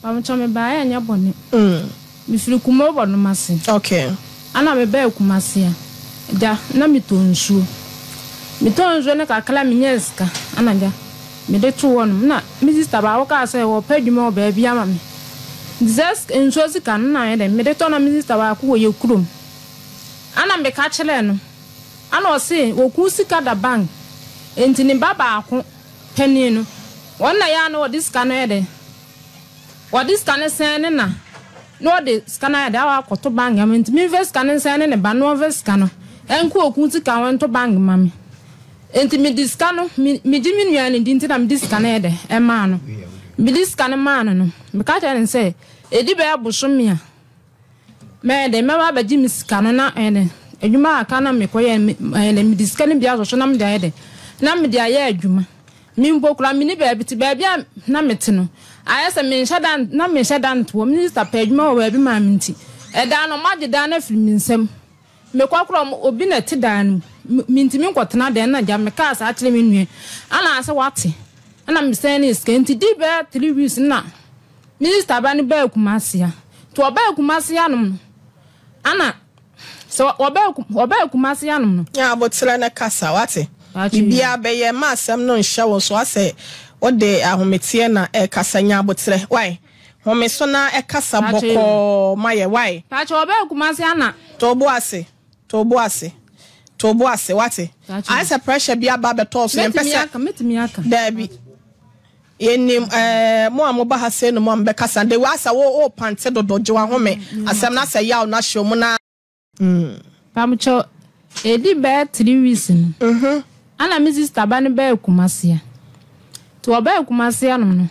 Pamokyɛ me baeɛ ɛnyɛ bɔne. Me firi Kumawu Bɔdomase. Okay. Ɛna me baa Kumase a, gya na me tɔ nsuo. Me tɔɔ nsuo no kakra me nyaa sika ɛna gya me de too hɔ nom. Na me sista baako kaa sɛ ɔɔpɛ adwuma wɔ baabi ama me. Nti saa nsuo sika no na ayɛ dɛn me de tɔ na me sista baako wɔ yɛ kurom. Ɛna me ka kyerɛɛ no ɛna ɔse ɔku sika da bank nti ne ba baako panin no wɔn na yɛ a na ɔde sika no yɛ dɛn. Wɔde sika no sɛn ne na, na ɔde sika no ayɛ dɛ awɔ akɔto bank ama me nti memfa sika no nsɛn ne ne ba na ɔmfa sika no nkɔ okun sika hɔ nto bank ma me. Nti mede sika no, me megye me nua no di nti na mede sika no yɛ dɛ ɛmaa no. Mede sika no maa no no, meka kyerɛɛ no sɛ ɛdi bɛyɛ bosome a mɛyɛ dɛ mɛba abɛgye me sika no na ɛyɛ dɛ adwuma a aka na mekɔyɛ no ɛyɛ dɛ mede sika no bi asɔ so na mede ayɛ dɛ na mede ayɛ adwuma. Me mpo koraa menni baabi te, baabi a na mete no, ayɛ sɛ menhyɛ da na menhyɛ da ntoɔ. Me sista pɛ adwuma wɔ baabi maa me nti, ɛdan no wɔagye dan no afiri me nsam. Mekɔ koraa wɔn obi na ɛte dan no mu, mentumi nkɔtena dan no na gya mekaa saa kyerɛ me nua yi, ɛna asɛ wate, ɛna mesɛn ne sika nti dii bɛyɛ 3 weeks no na me sista ba no baa Kumasi ha. Nti ɔbaa Kumasi hanom no, ɛna Sɛ wɔbaa wɔbaa Kumasi anom no. Nya aboterɛ na kasa, wate? Biribiara bɛyɛ, mma asɛm no nhyɛ wo so asɛ wode ahometeɛ na ɛrekasa, nya aboterɛ, wai? Home so na kasa bɔkɔɔ ma yɛ, wai? Pakyɛ wɔbaa Kumasi ana. To wo bo ase, to wo bo ase, to wo bo ase, wate? Ayɛ sɛ pressure bi aba abɛtɔ wo so, yɛmpɛ sɛ. Mɛtumi aka, mɛtumi aka. Daabi. Yɛnim eh, mo a moba ha sei no mo a mobɛkasa de wei asɛ wo wopante dodo gye w'ahome asɛm no asɛ yaw no ahyɛ wo mu na. Mpamokyɛw, edi bɛyɛ 3 weeks no, ana me sister ba no baa Kumasi a. Nti ɔbaa Kumasi anom no,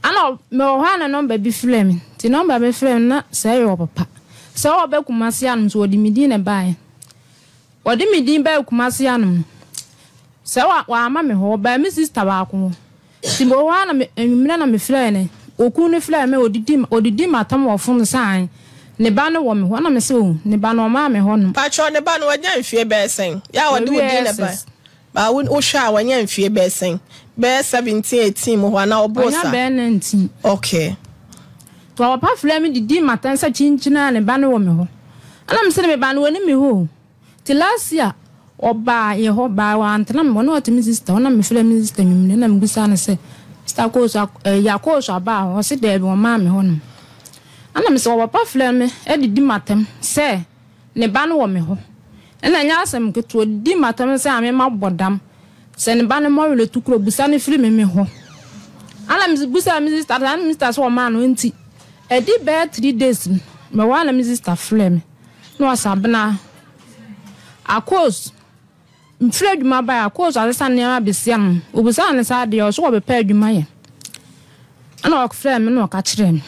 ana mewɔ hɔ a na nɔmba bi frɛ me. Nti nɔmba bi frɛ me no na sɛ ɛyɛ ɔpapa. Sɛ ɔba Kumasi anom nso ɔde me din na ɛbaeɛ. Wɔde me din baa Kumasi hanom no, sɛ wa wamma me hɔ, ɔbaa me sista baako hɔ. Nti mewɔ hɔ ara na me anwummerɛ na mefrɛɛ no, okunu no frɛɛ me, ɔdidi ɔdidi m'atam wɔ fon so sɛ ae, ne ba no wɔ me hɔ. Ɛna mese oh, ne ba no ɔmaa me hɔ nom. Patrɔ ne ba no wanya mfie bɛyɛ sɛn? Yɛ a wɔde wo Wawie din na ɛbae. SS. Ba wo wohwɛ a wanya mfie bɛyɛ sɛn? Bɛyɛ 17, 18 mu hɔ anaa ɔboro Wanya saa? bɛyɛ 19. Okay. Nti ɔpapa frɛɛ me didii m'atɛn sɛ kyinkyin ara ne ba no wɔ me hɔ. Ɛna mese no me ba no ɔnni me hɔ o. Nti last year ɔbaa yɛ hɔ baa wantena me hɔ na ɔte me sister hɔ na mefrɛɛ me sister nwummere na mebisaa no sɛ sister Akoosu ɛyi Akoosu abaa hɔ ɔse daabi ɔmaa me hɔ nom. Ɛna mese ɔpapa frɛɛ me didi m'atɛm sɛ Ne ba no wɔ me hɔ. Ɛna ɛnyɛ asɛm ketewa, ɔdidi m'atɛm sɛ ame mabɔ dam, sɛ ne ba no mmɔ werɛ tu kuro, busa no firi me me hɔ. Ɛna me busaa me sista, ɛna me sista sɛ ɔmaa no, nti ɛdi bɛyɛ 3 days no, mewɔ hɔ a na me sista frɛ me, na ɔse Abena, Akos, mfiri adwuma baeɛ, Akos asesa nneɛma abɛsi ano, ɔbusaa no saa adeɛ, ɔse ɔbɛpɛ adwuma yɛ. Ɛna ɔfrɛɛ me na ɔka kyerɛɛ me.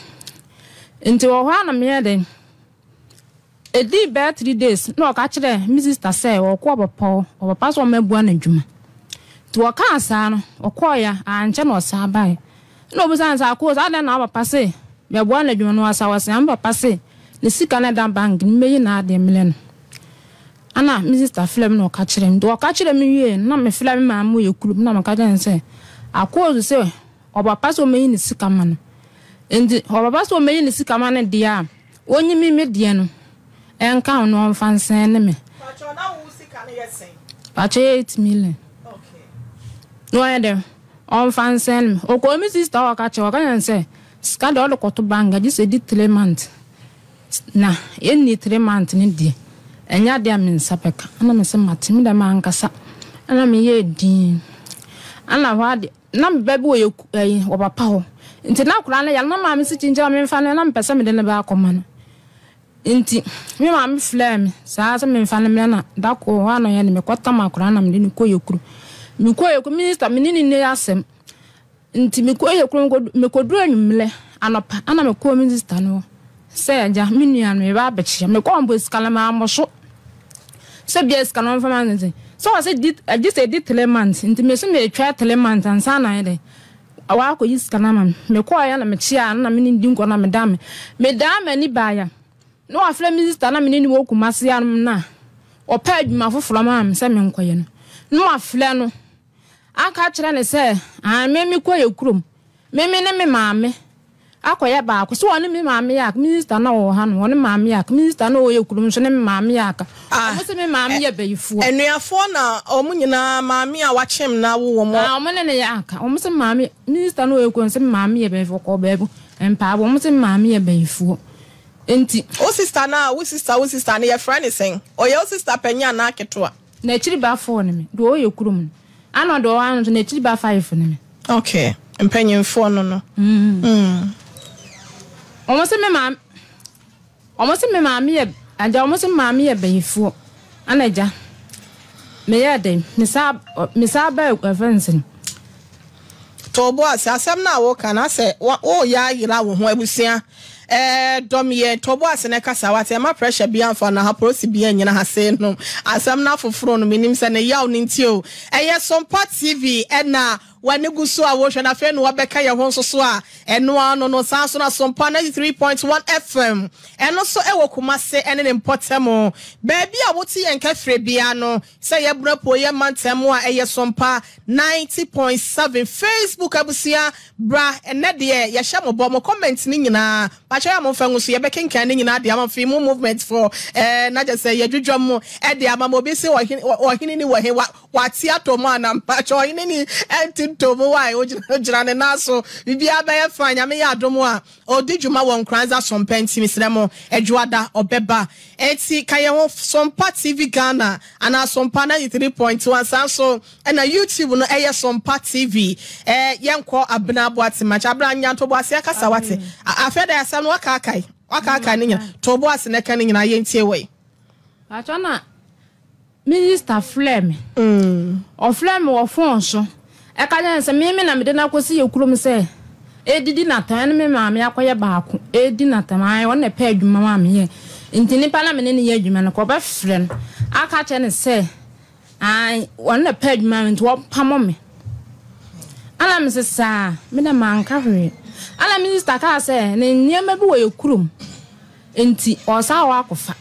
Nti wɔ hɔ a na meyɛ dɛn? Edii bɛyɛ 3 days na ɔka kyerɛɛ me sista sɛ ɔrekɔ ɔpapa hɔ, ɔpapa sɛ ɔmmɛboa no adwuma. Nti ɔkaa saa no, ɔkɔeɛ a, ankyɛ na ɔsan baeɛ. Ɛna ɔbisaa no sɛ, Akos, adɛn na wo papa se mɛboa no adwuma no? Ɔse, Ɔse, me papa se ne sika no a ɛda bank no, mɛyi n'adeɛ mmrɛ no. Ɛna me sista frɛɛ me na ɔka kyerɛɛ me. Nti ɔka kyerɛɛ me wieeɛ no, na mefrɛɛ me maame wɔ yɛn kurom na meka kyerɛɛ no sɛ, Akos se ɔpapa sɛ ɔmmɛyi ne sika ma no. Nti ɔpapa sɛ ɔmmɛyi ne sika ma no deɛ a, Onyi me me deɛ no nka ho na ɔnfa nsɛn ne me. Pakyɛw na wo sika no yɛ sɛn? Pakyɛw yɛ 8 million. Okay. Na ɔyɛ dɛ ɔnfa nsɛn ne me. Ɔkɔɔ me sister hɔ ɔka kyerɛ ɔka kyerɛ no sɛ sika deɛ ɔde kɔto bank a gye sɛ ɛdi 3 months na ɛnni 3 months no deɛ ɛnyɛ adeɛ a me nsa bɛka. Ɛna me sɛ mate me deɛ mankasa ɛna meyɛɛ dinn ɛna hɔ ara deɛ. Na me ba bi wɔ yɛ ɛyi wɔ papa hɔ nti na akwadaa no yare na maame si kyinkyin a memfa no na mepɛ sɛ mede no ba akɔma no nti me maame frɛɛ me saa sɛ memfa no mmrɛ na da koro hɔ a na ɔyɛ no mekɔtam akwadaa na mede no kɔ yɛ kuro mekɔ yɛ kuro minista me ne ne nni asɛm nti mekɔ yɛ kuro mekɔduru anwummerɛ anɔpa ana mekɔɔ minista no hɔ sɛ agya me nua no meba abɛkyea mekɔɔ mpo sika no mammɔ so sɛ bia sika no ɔmfa ma no nti sɛ ɔsɛ di agye sɛ ɛdi 3 months nti me so metwa 3 months ansa na ayɛ dɛ wakɔyi sika no ama me. Mekɔɔeɛ na mekyeaa no na me ne no di nkɔmmɔ na medaa me medaa m'ani baeɛ na wafrɛ me sister na me ne no wɔ Kumasi anom no a ɔpɛ adwuma foforɔ maa me sɛ menkɔyɛ no na wafrɛ no aka akyerɛ no sɛ ae me mekɔ yɛ kurom me me ne me maame. Akɔyɛ baako. So ɔne me maame yɛ aka? Me sista na ɔwɔ ha no, ɔne maame yɛ aka. Me sista na ɔwɔ yɛ kurom nso ne me maame yɛ aka. Ah, Wɔn se me maame yɛ bayifoɔ. Anuafoɔ na wɔn nyinaa maame a wakyem na awo wɔn. Ah, wɔn ne no yɛ aka. Wɔn se maame, me sista na ɔwɔ yɛ kurom se me maame yɛ bayifoɔ. Ɔkɔɔ baabi mpaebɔ. Wɔn se me maame yɛ bayifoɔ. Enti. Wo sista no a, wo sista, wo sista no, yɛfrɛ no sɛn? Ɔyɛ wo sista panyin anaa ketewa? N'akyiri ba four ne me, deɛ ɔwɔ yɛ kurom no. Ana deɛ ɔwɔ ha no nso n'akyiri ba five ne me. Okay, mpanyinfoɔ no no. Mm. Wɔn se me maame, wɔn se me maame yɛ, agya wɔn se me maame yɛ bayifoɔ. Ana agya, meyɛɛ dɛn? Me saa, me saa ba ɛfɛ nsɛn. To wo bo ase. Asɛm no a woreka no, asɛ woreyɛ ayera wo ho. Abusua, eh, dɔm yɛn. To wo bo ase na kasa, wate? Mma pressure biara mfa wo na ha, polisi biara nnyina ha sei nom. Asɛm no afoforo no, menim sɛ ne yaw no nti o. Ɛyɛ Sompa TV na w'ani gu so a worehwɛ no, afei na woabɛka yɛn ho nso so a, ɛno ara no no. Saa nso na Sompa 93.1 FM, ɛno nso wɔ Kumase ne ne mpɔtam. Baabi a wote yɛn nka firi biara no, Sɛ yɛbrɛ apueɛ mantam a ɛyɛ Sompa 90.7 Facebook abusua bra ɛnɛ deɛ yɛhyɛ mo bɔ mo comment no nyinaa pakyɛ yɛ a momfa ngu so yɛbɛkenkan ne nyinaa de ama fii mo movement foɔ ɛɛ na kyɛ sɛ yɛdwidwa mo ɛde ama mo obi se ɔhene ɔhene ni wɔ he wa wate atɔ mu ana mpakyɛ ɔhene ni ɛnte ntɔ mu wae ogyina gyina ne nan so biribiara bɛyɛ fine nyame yɛ adom a Ɔredi dwuma wɔ Nkoranza Sompa nti mesrɛ mo Adwoada ɔbɛba nti ka yɛn ho Sompa TV Ghana anaa Sompa 93.1 saa nso na YouTube no ɛyɛ Sompa TV eh, yɛnkɔ Abena Boate Makyɛ Abena nya ntoboase akasa wate afei da asɛm no wakaakae wakaakae ne nyina to bo ase na ɛka ne nyinaa yɛntie wɔ yi. Pakyɛ na Minista frɛɛ me. Ɔfrɛɛ me wɔ fon so ka kyerɛɛ me sɛ me me na mede no akɔsi yɛn kurom sɛ ɛredidi n'atɛm, ɛne me maame akɔyɛ baako ɛredi n'atɛm. Ae, ɔno na ɛpɛ adwuma ma meyɛ. Nti nipa no a me ne no yɛ adwuma no, kɔ ɔbɛfrɛ no aka akyerɛ no sɛ ae, ɔno na ɛpɛ adwuma ma me nti ɔmpamo me. Ɛna mese saa, me deɛ manka hwee. Ɛna minista kaa sɛ ne nneɛma bi wɔ yɛn kurom nti ɔresan hɔ akɔfa.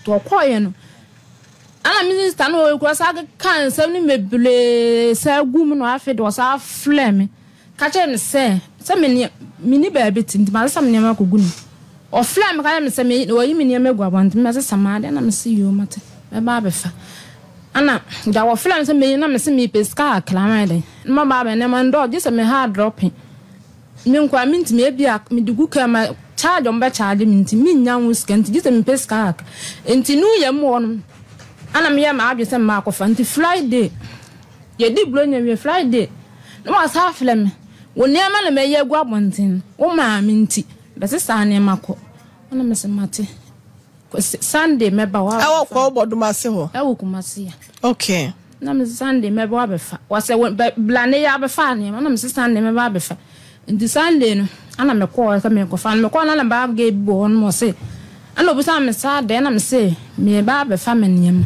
Nti ɔkɔeɛ no, Ɛna minista no ɔkura saa keka nsɛm no bebree saa gu mu na afei de ɔsan frɛ me ka kyerɛ me sɛ sɛ me ne me ni baabi te nti masesa me nneɛma akɔgu no ɔfrɛ me ka kyerɛ me sɛ me wɔyi me nneɛma agu abɔnten mɛsesa m'ade ɛna me se yoo mate mɛba abɛfa ɛna gya wɔfrɛ me sɛ meyi na me se mepɛ sika kakra ma dɛn na maba abɛ nneɛma ndɔɔ gye sɛ me ha drɔpe Me nkoa mentumi ebia mede gu car mu a charge a wɔbɛ charge me nti mennya ho sika nti gye sɛ mepɛ sika kakra nti new year mu hɔ no ana meyɛ m'adwene sɛ mma akɔfa nti Friday yɛdi buronya wie Friday na wasa afrɛ me wo nneɛma na mayi agu abɔnten wo maame nti bɛsesa nneɛma kɔ ɛna mese mate Kwasi Sunday mɛba hɔ Ɛwɔ abɛfa. Kwawu Bɔdomase hɔ. Ɛwɔ Kumasi ya. Okay. Na me Sunday mɛba hɔ abɛfa. Wɔsɛ wɔ bɛ bla ne yɛ abɛfa nneɛma na me sɛ Sunday mɛba abɛfa. Nti Sunday no ɛna me kɔɔ sɛ me kɔfa no. Me kɔɔ na na baa gay bi wɔ hɔ nom ɔse ɛna obisaa me saa dɛn na me se me ba abɛfa me nneɛma.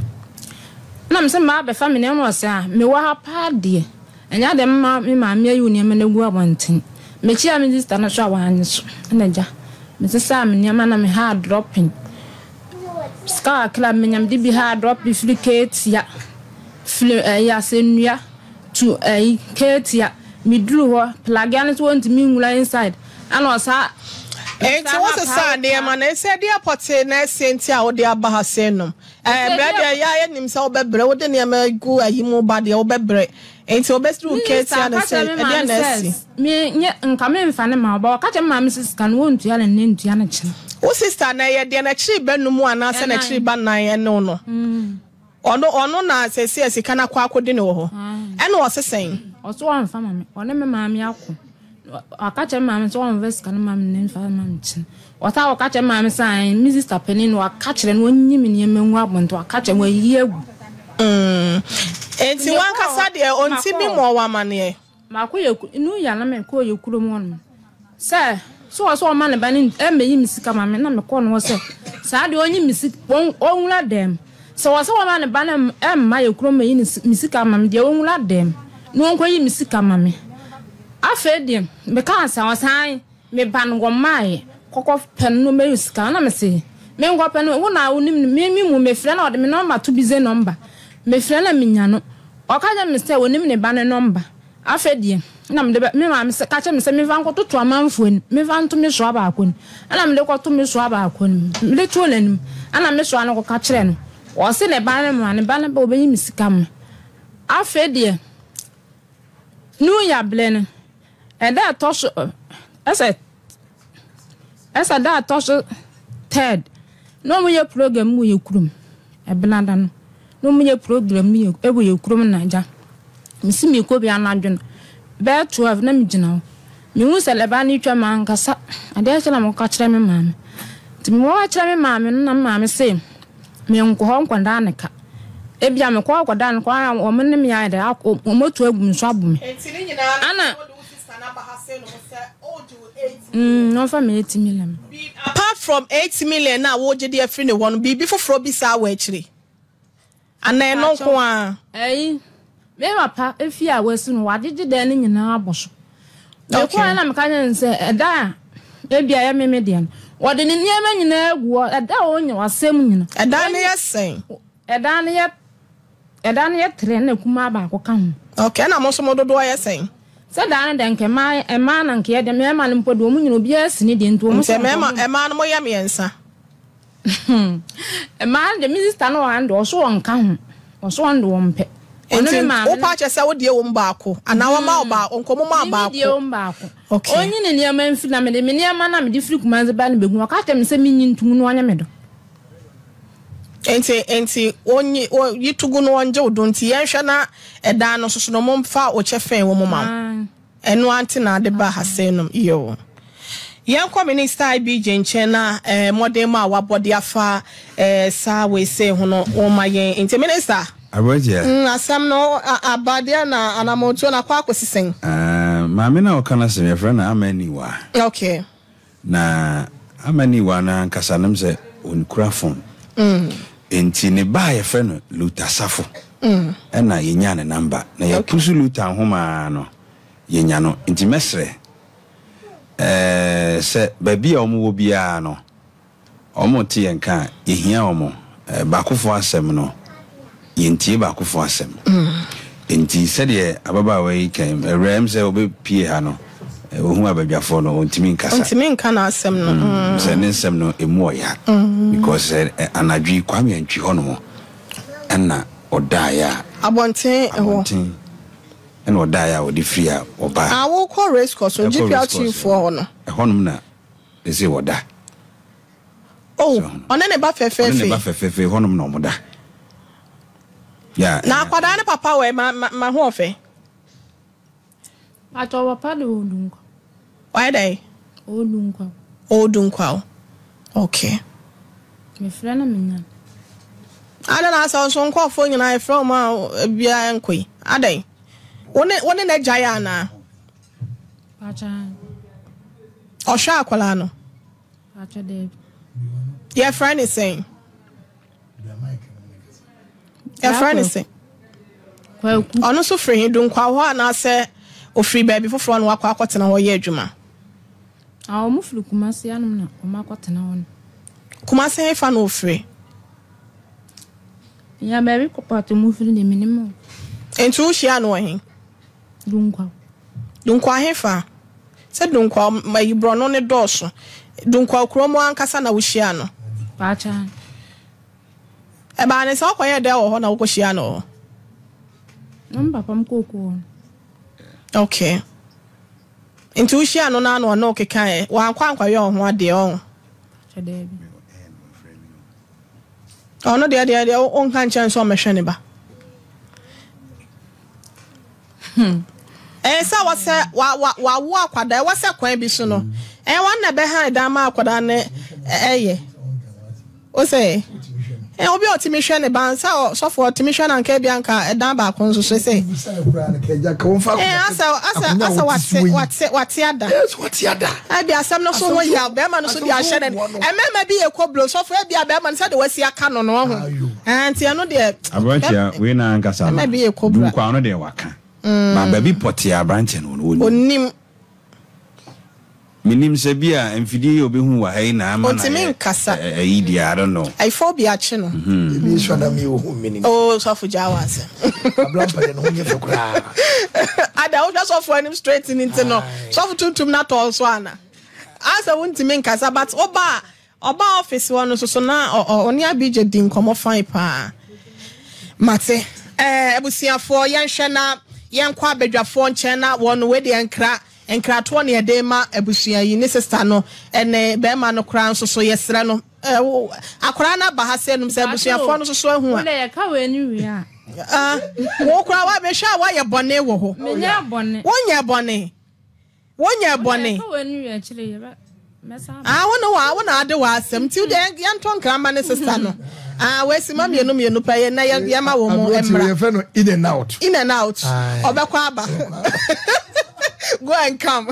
Ɛna me se me ba abɛfa me nneɛma na ɔse ah me wɔ ha paa deɛ. Ɛnyɛ ade mma me maame ayi wo nneɛma no agu abɔnten. Mekyiaa me sista no so a wannye so. Ɛna agya, mesesaa me nneɛma na mehaa dropping. Sika kakra a menya mede bi haa dropping firi Ketia, firi ɛyi Asɛnnua to ɛyi Ketia. Meduru hɔ, plagea no nso wɔntumi nwura inside. Ɛna ɔsaa Enti wosesaa nneɛma no, ɛsɛ deɛ pɔtee na ɛsɛ nti a wode aba ha sei nom. Ɛɛ, brɛ deɛ yɛ a yɛnim sɛ wobɛbrɛ, wode nneɛma gu ayi mu ba deɛ wobɛbrɛ. Enti wɔbɛsiri wo Minista ketewa no ka sɛ, kyerɛ me ɛdeɛn maame na sɛ asi? me nyɛ nka memfa no ma wo, but ɔka kyerɛ me maame sɛ sika no wɔntua no nnɛ ntua no kyena. Wo sista no, ɛyɛ deɛ n'akyiri ba num anaasɛ n'akyiri ba nan ɛne wo no? Ɔno, ɔno na seesei a sika no akɔ akɔdi no wɔ hɔ. Ɛna ɔse sɛn? Ɔse ɔmfa ma me, ɔne me maame ako. Ɔka kyerɛ me maame sɛ ɔmfa sika no ma me nnɛ mfa ma me kyena. Ɔsan kɔka kyerɛ me maame sɛ ae, me sista panin no waka kyerɛ no ɔnyi me nneɛma ngu abɔnten, waka kyerɛ no wayi agu. Mm. Enti wankasa deɛ ɔnti bi mmɔɔ wo amaneɛ? Makɔ yɛ New Year na mekɔɔ yɛ kurom hɔ nom sɛ sɛ ɔsɛ ɔma ne ba no mmɛyi me sika ma me na mekɔɔ no hɔ sɛ saa deɛ ɔnyi me sika ɔnwura dɛm sɛ ɔsɛ ɔma ne ba no mma yɛ kurom mmɛyi me sika ma me deɛ ɔnwura dɛm na ɔnkɔyi me sika ma me afei deɛ mekaa sɛ ɔsan Me ba no wɔmmaeɛ kɔkɔ pɛ no na ɔmɛyi sika na mese menkɔ pɛ no wo na wonim no me me mu mefrɛ na ɔde me nɔmba to bize nɔmba mefrɛ na menya no ɔka kyerɛ me sɛ ɔnim ne ba no nɔmba. Afei deɛ, ɛna mede bɛ, me maame sɛ, ka kyerɛ me sɛ memfa nkɔtoto amanfoɔ anim, memfa nto me soa baako anim. Ɛna mede kɔto me soa baako anim. Mede too n'anim, ɛna me soa no kɔka kyerɛɛ no. Ɔse ne ba no ma, ne ba no ba ɔbɛyi me sika ma. Afei deɛ, New Year berɛ no, ɛda a ɛtɔ so, ɛsɛ, ɛsɛ da a ɛtɔ so third, na wɔyɛ program wɔ yɛ kurom, Ɛbenada no. Na ɔmo yɛ program bi wɔ yɛ kurom na agya mesi meekɔ bi anadwo no bɛyɛ 12 na megyina hɔ. Mehu sɛ lɛbaa no retwa mankasa adeɛ kye na mekɔka kyerɛ me maame. Nti mekɔka kyerɛ me maame no na me maame se menkɔ hɔ nkɔdaa ne ka. Ebia mekɔ hɔ kɔdaa no ka a wɔn ne me ayɛ dɛ wɔn atu agu me so abo me. Nti ne nyinaa no Ana wode wo sister no aba ha sei nom sɛ wogye wo 8 million. Mm ɔmfa me 8 million. Apart from 8 million no a wogye de afiri ne hɔ no biribi foforɔ bi saa wɔ akyire? Anaa ɛno nko ara? Ɛyi, me papa efie a wasi no, wagyegye dan no nyinaa abɔ so. Mekɔɛ na meka kyerɛ no sɛ ɛda a ebi a ɛyɛ me me deɛ no, wɔde ne nneɛma nyinaa agu hɔ, ɛda a ɔnya wasɛm nyina. Ɛdan no yɛ sɛn? Ɛdan no yɛ ɛdan no yɛ trɛ na kumaa baako ka ho. Okay, ɛna mo nso mo dodoɔ yɛ sɛn? Sɛ daa no deɛ nka mmaa mmaa na nka yɛ deɛ mmarima no mpo deɛ wɔn nyina obiara si ne deɛ nti wɔn nso nka wɔn. Nti mmaa no mo yɛ mmiɛnsa? Mmaa no deɛ me sista no wɔ ha no deɛ ɔso ɔnka ho ɔso ɔno deɛ ɔmpɛ. Ɔno Nti ne maame wopɛ no. akyerɛ sɛ wo deɛ wɔ mu baako anaa wɔma wo baako nka wɔn maa Me me baako. deɛ wɔ mu baako. Okay. Ɔnyi ne nneɛma mfiri na mede me nneɛma no a mede firi Kumasi ba no bɛgu hɔ. Ɔka kyerɛ me sɛ menyi nto mu na ɔnyɛ me dɔ. Nti nti wɔnyi wɔ yi to gu no wɔngye wo do nti yɛnhwɛ na ɛdan no soso no momfa wo kyɛfɛn wɔ mu ma wo. Aane. Ɛno ara nti na ade ba ha sei nom. Yoo. Yɛnkɔ Minister IBJ nkyɛn na eh, mmɔden a wabɔ de afa eh, saa wei sei ho no wɔma yɛn. Nti Minister, Aberanteɛ. mm, asɛm no aba deɛ na anammɔntuo no akɔ akɔsi sɛn? Ah, maame no a ɔka no asɛm yɛfrɛ no Ama Aniwa. Okay. Na Ama Aniwa no ankasa nom sɛ ɔnkura phone. Nti ne ba a yɛfrɛ no Luther Safo ɛna yɛnyaa ne number. Na yɛpusu Luther nhoma ara no yɛnya no. Nti mɛsrɛ eh, sɛ baabi a wɔwɔ biara no Wɔte yɛn nka a, yɛhia wɔn. Baakofoɔ asɛm no, yɛntie baakofoɔ asɛm. Enti sɛdeɛ ababaawa yi ka yi, awuraa yi sɛ ɔbɛpue ha no, ɔhu abadwafoɔ no, ɔntumi nkasa. Ɔntumi nka n'asɛm no. Sɛ ne nsɛm no, ɛmu ɔya. Because sɛ anadwo yi, Kwame Antwi hɔnom ɛna ɔdaeɛ a. Abɔnten hɔ. Abɔnten ɛna ɔdaeɛ a ɔde firi a ɔbaa. Ah, wokɔ race course no, GPRT foɔ hɔ no. Ɛhɔnom na Ese wɔda. Oh, ɔne ne ba fɛfɛɛfɛ. Ɔne ne ba fɛfɛɛfɛ hɔnom na wɔda. Yeah, Na akwadaa ne papa wɔ ma ma ma ho ɔfɛ. Pacho papa de ɔdu nkwa. Wayɛ dɛn? Ɔdu nkwa. Ɔdu nkwa o. Okay. Mefrɛ na menya no. Adɛn na asɛ nso nkurɔfoɔ nyinaa yɛfrɛ wɔn a biara nkɔ yi? Adɛn? Wo ne wo ne n'agyae anaa? Ɔhwɛ akwadaa no. Yɛfrɛ ne sɛn? Yɛfrɛ ne sɛn? Ɔno nso firi he Dunkwa hɔ anaasɛ ofiri baabi foforɔ na wakɔ akɔtena hɔ yɛ adwuma? Wɔn firi Kumasi anom na wɔn akɔtena hɔ no. Kumasi hefa na ofiri? Ya baabi kɔpɔtɔ mu firi deɛ menim o. Nti wohyia no wɔ he? Dunkwa. Dunkwa hefa? Sɛ Dunkwa ayi borɔno no dɔɔso. Dunkwa kuro mu ankasa na wohyiaa no? Paakyaa. Ɛbaa ne sɛ wokɔyɛɛ dɛn wɔ hɔ na wokɔhyiaa no wɔ hɔ? Na me papa mu kookoo hɔ no. Okay. Nti wohyiaa no no ano ɔne wo kekaeɛ? Wankɔ ankɔyɛ wo ho adeɛ ɔho? Paakyaa daabi. Ɔno deɛ deɛ deɛ wonka nkyɛn sɛ ɔmmɛhwɛ ne ba. Ɛyɛ sɛ wɔ sɛ wa wa wawo akwadaa ɛwɔ sɛ kwan bi so no ɛyɛ wɔn na ɛbɛhan dan ma akwadaa no ɛyɛ o sɛ ɛ obi a ɔtumi hwɛ ne ba nsa ɔsɔfo ɔtumi hwɛ na nka ebi anka ɛdan baako nso so sɛ ɛ asɛ asɛ asɛ wate wate wate ada ɛbi asɛm no so ho yaw bɛrima no so de ahyɛ ne ɛmɛɛma bi yɛ kɔ blo sɔfo ebi a bɛrima no sɛ de wasi aka no no ɔho ɛɛ nti ɛno deɛ. Aberanteɛ wei na ankasa no Dunkwa no deɛ waka ba baabi pɔtee a aberanteɛ no wɔ no ɔnim. Ɔnim. Menim sɛ bi a mfidie yi a ɔbɛhu wɔ ha yi na ama no Ɔntumi ayɛ nkasa. ayi deɛ, I don't know. Ayi phobia akye no. Ebi nso a na me ohu me nim. Oh sɔfo gyaa w'asɛm. Abla mpa deɛ ne ho nyɛ fɛ koraa. Ada wohwɛ sɔfo anim straight ni nti no sɔfo tuntum na tɔɔ so ana? Asɛ wontumi nkasa but woba a Ɔbaa office hɔ no nso so na ɔne Abijah di nkɔmmɔ fine paa. Mate. Ɛɛ abusuafoɔ yɛnhwɛ na yɛnkɔ abadwafoɔ nkyɛn na wɔn wei deɛ nkra nkratoɔ na yɛde ma abusua yi ne sister no ɛne bɛrima no koraa nso so yɛsrɛ no ɛɛ akwaraa no aba ha sɛ num sɛ abusuafoɔ no nso so ahu a. Wode yɛka wei no wie a. Ah wo koraa wa mehwɛ a woayɛ bɔne wɔ hɔ. Menyɛ bɔne. Wonyɛ bɔne. Wonyɛ bɔne. Ah, wo ne wa, wo na ade w'asɛm. Nti deɛ yɛntɔ nkra mma ne sista no. Ah, wɔasi ma mmienu mmienu pɛ yɛ na yɛma wɔn mu mmra. Yɛfɛ no in and out. In and out. Ɔbɛkɔ aba. Go and come.